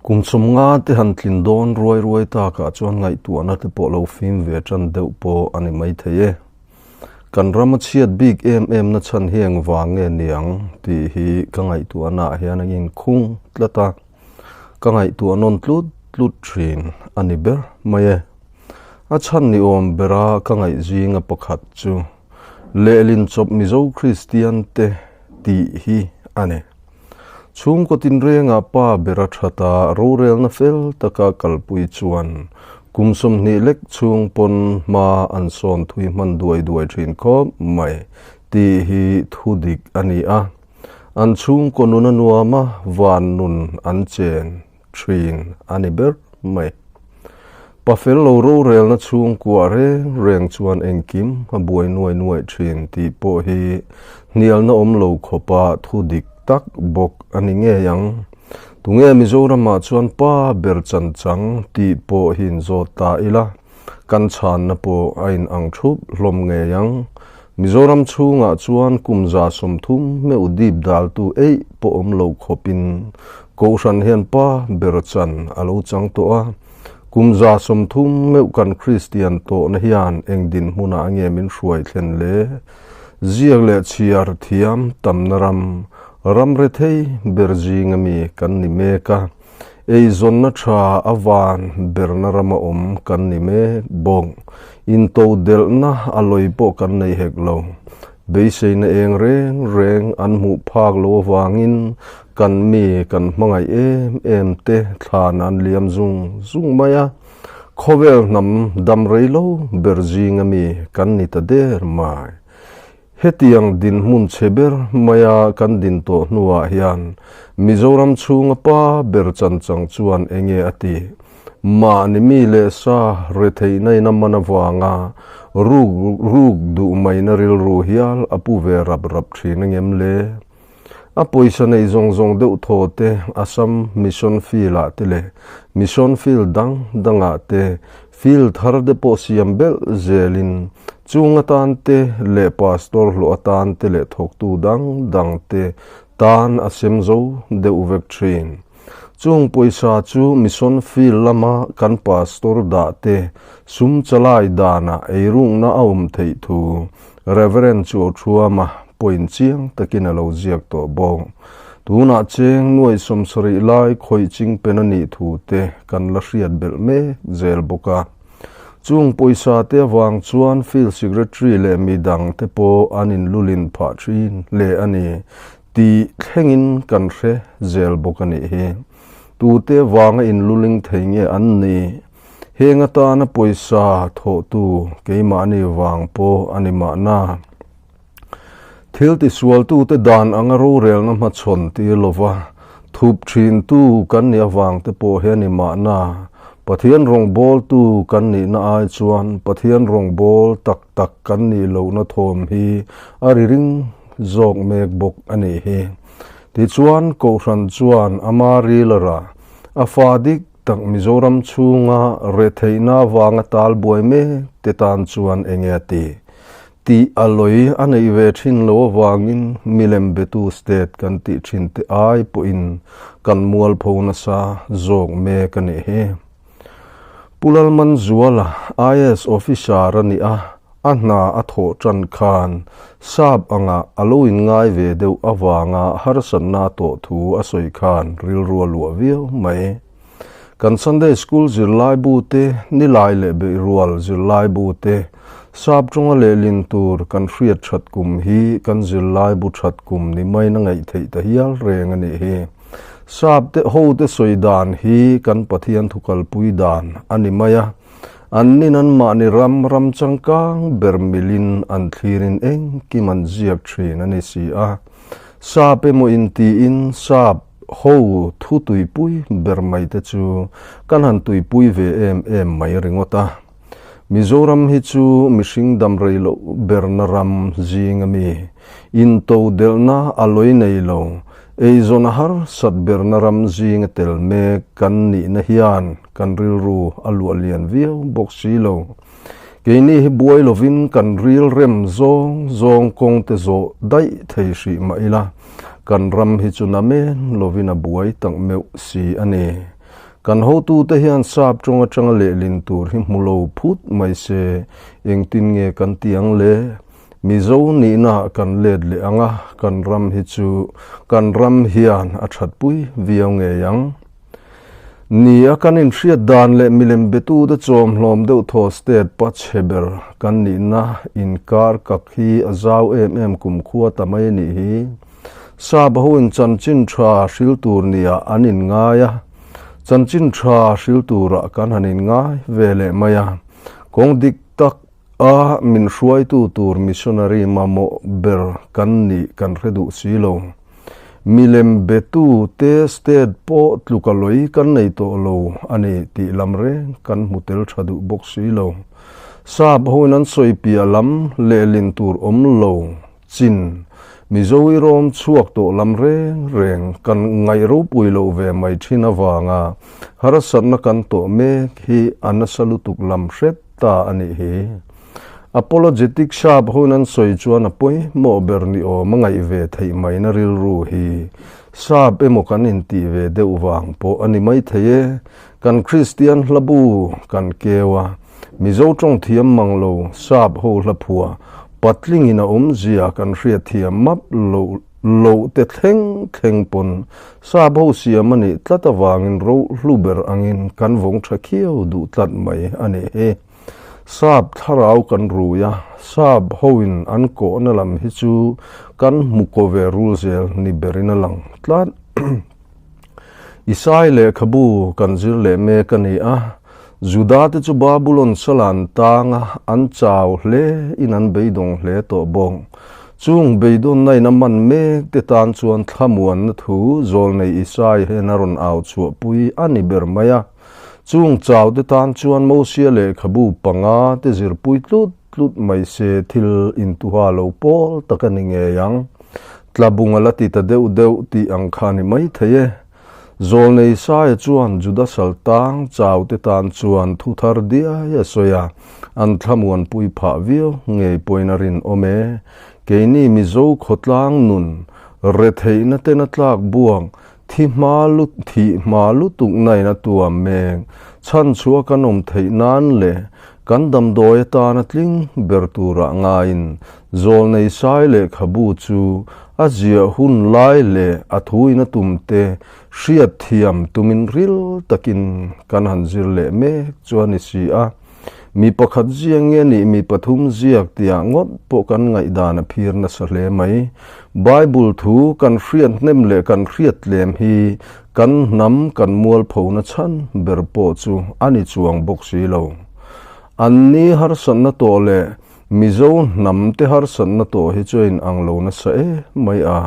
Kum 50 te han tlin dawn ruai ruai takah chuan ngaihtuahna te pawh lo fim ve tan deuh pawh a ni maithei e. Kan ram a chhiat bik em em na chhan hi engvang nge niang tih hi ka ngaihtuahna ah hian a inkhung tlat a, ka ngaihtuah nawn tlut tlut thin a ni ber mai e. A chhan ni awm bera ka ngaih zinga pakhat chu lehlin chawp Mizo Kristian te tih hi a ni. Chhungkaw tinrengah pa bera thata rorelna fel taka kalpui chuan kum 20 lek chhung pawn hma an sawn thui hman duai duai thin khawp mai tih hi thu dik a ni a. An chhungkaw nuna nuama van nun an chen thin a ni ber mai. Pa fel lo rorelna chhungkua reng reng chuan engkim a buai nuai nuai thin tih pawh hi hnialna awm lo khawpa thu dik tak bawk a ni ngei ang. Tunge Mizoramah chuan pa ber chan chang tih pawh hi inzawt ta ila, kan chhanna pawh a in ang thup hlawm ngei ang. Mizoram chhungah chuan kum 30 meuh dip daltu eih pawh awm lo khawpin Kohhran hian pa ber chan a lo chang tawh a. Kum 30 meuh kan Kristian tawhna hian eng dinhmunah nge min hruai thlen le? Ziak leh chhiar thiam tamna ram, ram rethei ber zinga mi kan ni mek a. Eizawnna tha a van berna rama awm kan ni mek bawk. Intodelhna a lawi pawh kan nei hek lo. Beiseina eng reng reng an hmuh phak lo avangin kan mi kan hmangaih em em te thlan an liam zung zung mai a. Khawvel hnam dam rei lo ber zinga mi kan ni ta der mai. Hetiang dinhmun chhe ber maia kan din tawh hnuah hian Mizoram chhunga pa ber chanchang chuan enge a ti? Mahni mi leh sa retheihna in a man avanga ruk ruk duh maina rilru hial a pu ve rap rap thin angem le? A pawisa nei zawng zawng deuh thaw te Assam Mission Field ah te leh Mission Field dang dangah te field thar te pawh siam belh zelin chung atan te leh pastor hlawh atan te leh thawktu dang dang te tan a sem zo deuh vek thin. Chung pawisa chu Mission Field lama kan pastor dah te sum chalai danah eirukna a awm theih thu Reverend Chuauthuama pawhin chiang takin a lo ziak tawh bawk. Tunah cheng nuai 70 lai khawih ching pen a nih thu te kan la hriat belh mek zel bawk a. Chung pawisa te avang chuan Field Secretary leh mi dang te pawh an inlulin phah thin hle a ni tih thlengin kan hre zel bawk a nih hi. Tute vanga inluling thei nge an nih? Heng atana pawisa thawhtu keimahni vang pawh a ni mahna. Thil tisualtute dan anga rorelna hmachhawn tir lova thup thintu kan nih avang te pawh hi a ni mahna. Pathian rawngbawltu kan nihna ai chuan Pathian rawngbawl tak tak kan nih lohna thawm hi a ri ring zawk mek bawk a nih hi. Tichuan Kohhran chuan ama rilara a fa dik tak Mizoram chhunga retheihna avanga tal buai mek te tan chuan enge a ti? Tih a lawi a neih ve thin lo avangin milem betu state kan tih thin te ai pawhin kan mualpho nasa zawk mek a nih hi. Pu Lalmanzuala IAS officer a nih a, a hna a thawh tan khan sap anga a lo inngai ve deuh avanga harsatna a tawh thu a sawi khan rilru a luah viau mai. Kan Sunday School zirlaibu te, nilai leh beihrual zirlaibu te, sap tawnga lehlin tur kan hriat that kum hi kan zirlaibu that kum ni maiin a ngaih theih ta hial reng a nih hi. Sap te ho te sawi dan hi kan Pathian thu kalpui dan a ni mai a. An nin an mahni ram ram changkang ber milin an thlirin engkim an ziak thin a ni si a. Sap emaw intiin sap ho thu tuipui ber mai te chu kan han tuipui ve em em mai ringawt a. Mizoram hi chu mihring dam rei loh berna ram zing a mi. Intodelhna a lawi nei lo. Eizawn a harsat berna ram zinga tel mek kan nihna hian kan rilru a luah lian viau bawk si lo. Keini hi buai lovin kan ril rem zawng zawng kawng te zawh daih thei hrih mah ila, kan ram hi chu namen lovin a buai tak meuh si a ni. Kan hotute hian sap tawng atanga lehlin tur hi hmu lo phut mai se, engtin nge kan ti ang le? Mizo nihna kan let leh ang a, kan ram hi chu kan ram hian a thatpui viau ngei ang. Ni a kan inhriat dan leh milem betute chawm hlawm deuh thaw state pa chhe ber kan nihna inkar kak hi a zau em em kumkhua ta mai a nih hi. Sap hoin chanchin tha hril tur niah an inngai a, chanchin tha hril turah kan han inngai ve leh mai a. Kawng dik tak a min hruaitu tur missionary mamawh ber kan nih kan hre duh si lo. Milem betu te state pawh tluka lawih kan nei tawh lo a ni tih lam reng kan hmu tel tha duh bawk si lo. Sap hoin an sawi piah lam lehlin tur awm lo chin Mizo i rawm chhuak tawh lam reng reng kan ngaih ropui loh ve mai thin avanga harsatna kan tawh mek hi a nasa lutuk lam hret ta a nih hi. Apologetic sap hoin an sawi chuan a pawimawh ber ni awm a ngaih ve theih maina rilru hi sap emaw kan intih ve deuh vang pawh a ni maithei e. Kan Kristian hlabu kan keu a, Mizo tawng thiam mang lo sap ho hlaphua patlingin a awmzia kan hriatthiam map loh loh te thleng thleng pawn sap ho siam a nih tlat avangin ro hlu ber angin kan vawng tha khiau duh tlat mai a nih hi. Sap thlarau kan rui a, sap hoin an kawhna lam hi chu kan hmu kaw ve rul zel ni berin a lang tlat. Isai lehkhabu kan zir leh mek a ni a, Juda te chu Babulon salan tanga an chau hle in an beidawng hle tawh bawk. Chung beidawnna in a man mek te tan chuan thlamuanna thu zawlnei Isai hian a rawn au chhuahpui a ni ber mai a. Chung chau te tan chuan Mosia lehkhabu panga te zirpui tlut tlut mai se thil intuha lo pawl tak a ni ngei ang. Tlabung a la ti ta deuh deuh tih ang kha a ni maithei e. Zawlnei Saia chuan Juda sal tang chau te tan chuan thu thar diai a sawi a, an thlamuanpui phah viau ngei pawhin a rinawm e. Keini Mizo khawtlang nun retheihna ten a tlak buang Thi hma lut thih hma lutuk nain a tuam mek. Chhan chhuah kan awm theih nan leh kan damdawi atana tling ber turah ngaiin Zawlnei Sai lehkhabu chu a ziah hun lai leh a thuin a tum te hriat thiam tumin ril takin kan han zir leh mek chu a ni si a. Mi pakhat ziak nge nih mi pathum ziak tiah ngawt pawh kan ngaihdan a phir nasa hle mai. Bible thu kan hriat hnem leh kan hriat tlem hi kan hnam kan mualphona chhan ber pawh chu a ni chuang bawk si lo. Anni harsatna tawh leh Mizo hnam te harsatna tawh hi chu a inang lo nasa em mai a.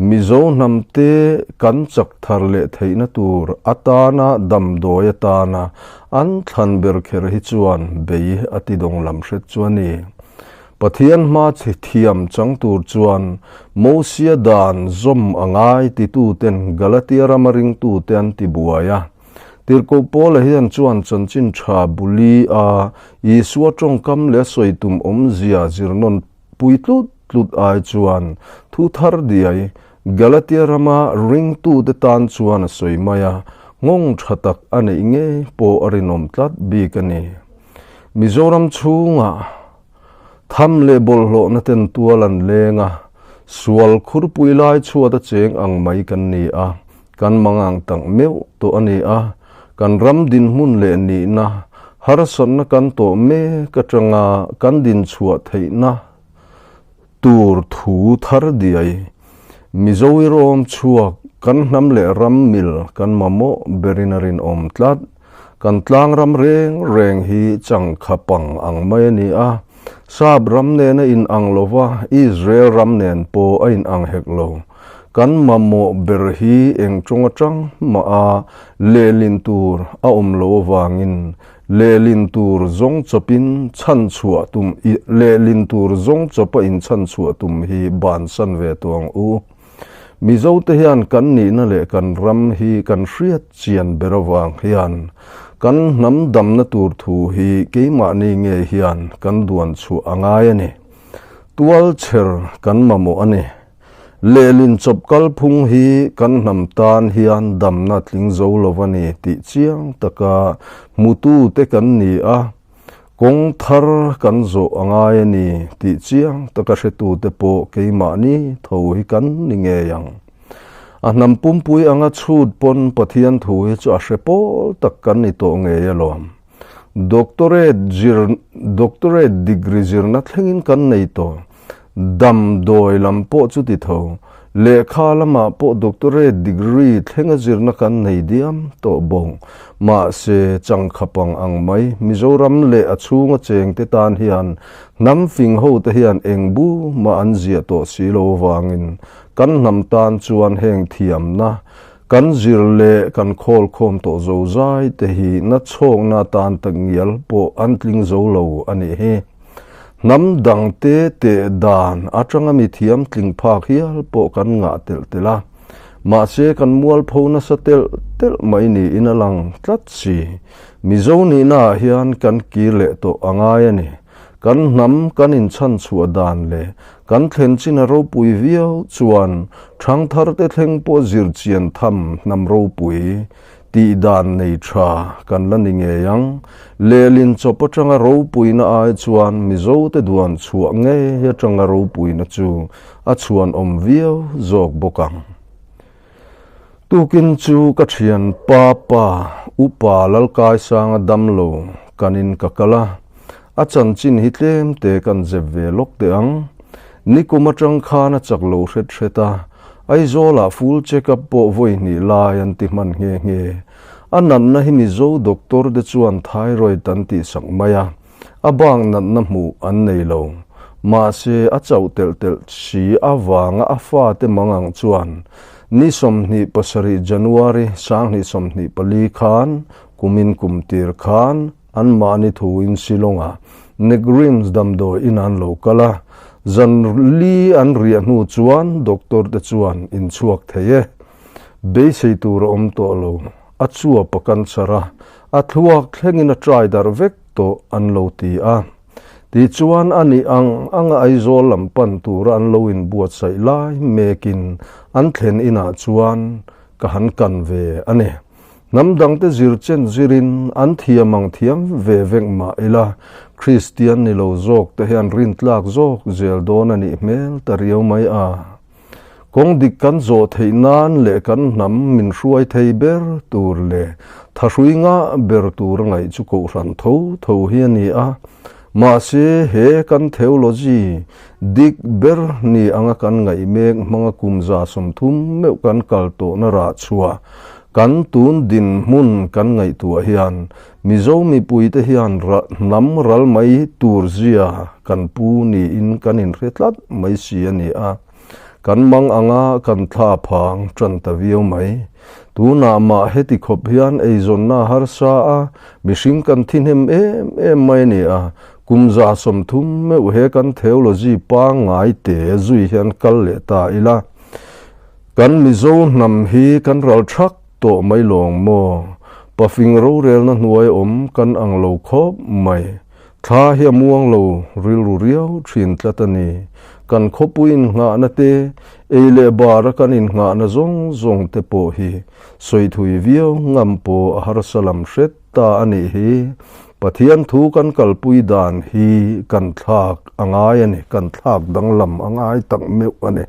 Mizo hnamte kan chak thar leh theihna tur atana damdawi atana an thlan ber kher hi chuan bei a ti dawng lam hret chu a ni. Pathian hma chhe thiam chang tur chuan Mosia dan zawm a ngai tituten Galatia rama ringtute an ti buai a. Tirhkoh Paula hian chuan chanchin tha buli a Isua tawngkam leh a sawi tum awmzia zirnawn Pui tlut tlut ai chuan thu thar diai Galatia rama ringtute tan chuan a sawi mai a, nghawng tha tak a neih ngei pawh a rinawm tlat bik a ni. Mizoram chhungah tham leh bawlhhlawhna ten tual an leng a, sual khurpui lai chhuat a cheng ang mai kan ni a, kan mangang tak meuh tawh a ni a, kan ram dinhmun leh nihna, harsatna kan tawh mek atanga kan dinchhuah theihna tur thu thar diai, Mizo i rawm chhuak kan hnam leh ram mil kan mamawh berin a rinawm tlat. Kan tlang ram reng reng hi changkha pang ang mai a ni a, Sap ram nen a inang lova, Israel ram nen pawh a inang hek lo. Kan mamawh ber hi eng tawng atang mah a lehlin tur a awm lo avangin lehlin tur zawng chawpin chhan chhuah tum lehlin tur zawng chawpa inchhan chhuah tum hi bansan ve tawh ang u. Mizote hian kan nihna leh kan ram hi kan hriat chian ber avang hian kan hnam damna tur thu hi keimahni nge hian kan duan chhuah a ngai a ni. Tualchher kan mamawh a ni. Lehlin chawp kalphung hi kan hnam tan hian damna tling zo lo a ni tih chiang taka hmutute kan ni a, kawng thar kan zawh a ngai a ni tih chiang taka hretute pawh keimahni tho hi kan ni ngei ang. A hnam pumpui anga chhut pawn Pathian thu hi chu a hre pawl tak kan ni tawh ngei alawm. Doctorate zir Doctorate degree zirna thlengin kan nei tawh. Damdawi lam pawh chu ti tho. Lehkha lamah pawh Doctorate degree thlenga zirna kan nei diam tawh bawk. Mahse, changkhapang ang mai Mizoram leh a chhunga chengte tan hian hnam fing hote hian eng bu mah an ziah tawh si lo avangin kan hnam tan chuan heng thiamna Kan zir leh kan khawlkhawm tawh zo zai te hi na chhawkna atan tak ngial pawh an tling zo lo a nih hi. Hnam dang te teh dan atanga mi thiam tling phak hial pawh kan ngah telh telh a, mahse kan mualpho nasa telh telh mai niin a lang tlat si. Mizo nihna ah hian kan kir leh tawh a ngai a ni. Kan hnam kan inchhan chhuah dan leh Kan thlen chin a ropui viau chuan ṭhangtharte thleng pawh zir chian tham hnam ropui tih dan nei ṭha kan la ni ngei ang. Lehlin chawp aṭanga ropuina ai chuan Mizote duan chhuah ngei aṭanga ropuina chu a chhuanawm viau zawk bawk ang. Tukin chu ka thian pa pa Upa Lalkaisanga damlo kanin ka kal a, a chanchin hi tlem te kan zep ve lawk teh ang. Nikum atang khan a chak lo hret hret a, Aizawlah full check up pawh vawi hnih lai an ti hman nghe nghe. A natna hi Mizo doctor te chuan thyroid an tihsak mai a, A bak natna hmuh an nei lo. Mahse, a chauh telh telh si avanga a fate mangang chuan ni 27 January 2024 khan kumin kum tir khan anmahni thuin Shillong-a Negrims damdawi in an lo kal a, zan li an riah hnu chuan doctor te chuan inchhuak thei e. Beisei tur a awm tawh lo. A chuap a cancer a, a thluak thlengin a try darh vek tawh an lo ti a. Tichuan a nih ang anga Aizawl lam pan tura an lo inbuatsaih lai mekin an thlen inah chuan ka han kan ve a ni. Hnam dangte zir chen zirin an thiam ang thiam ve vek mah ila, Kristian ni lo zawk te hian rintlak zawk zel dawn a nih hmel ta riau mai a. Kawng dik kan zawh theih nan leh kan hnam min hruai thei ber tur leh thahrui ngah ber tur a ngaih chu kohhran tho tho hi a ni a. Mahse, he kan theology dik ber ni anga kan ngaih mek hmanga kum 30 meuh kan kal tawhna rah chhuah kan tun dinhmun kan ngaihtuah hian Mizo mipuite hian hnam ral mai tur zia kan pu niin kan inhre tlat mai si a ni a. Kan mang anga kan thla phang tan ta viau mai. Tunah mah heti khawp hian eizawnna harsa a, mihring kan thi hnem em em mai a ni a. Kum 30 meuh he kan theology pangngai te zui hian kal leh ta ila. Kan Mizo hnam hi kan ral thak Tawh mai lawng maw? Pafing rorelna hnuai awm kan ang lo khawp mai. Thla hi a muang lo rilru riau thin tlat a ni. Kan khawpui innghahna te, ei leh bara kan innghahna zawng zawng te pawh hi sawi thui viau ngam pawh a harsa lam hret ta a nih hi. Pathian thu kan kalpui dan hi kan thlak a ngai a ni, kan thlak danglam a ngai tak meuh a ni.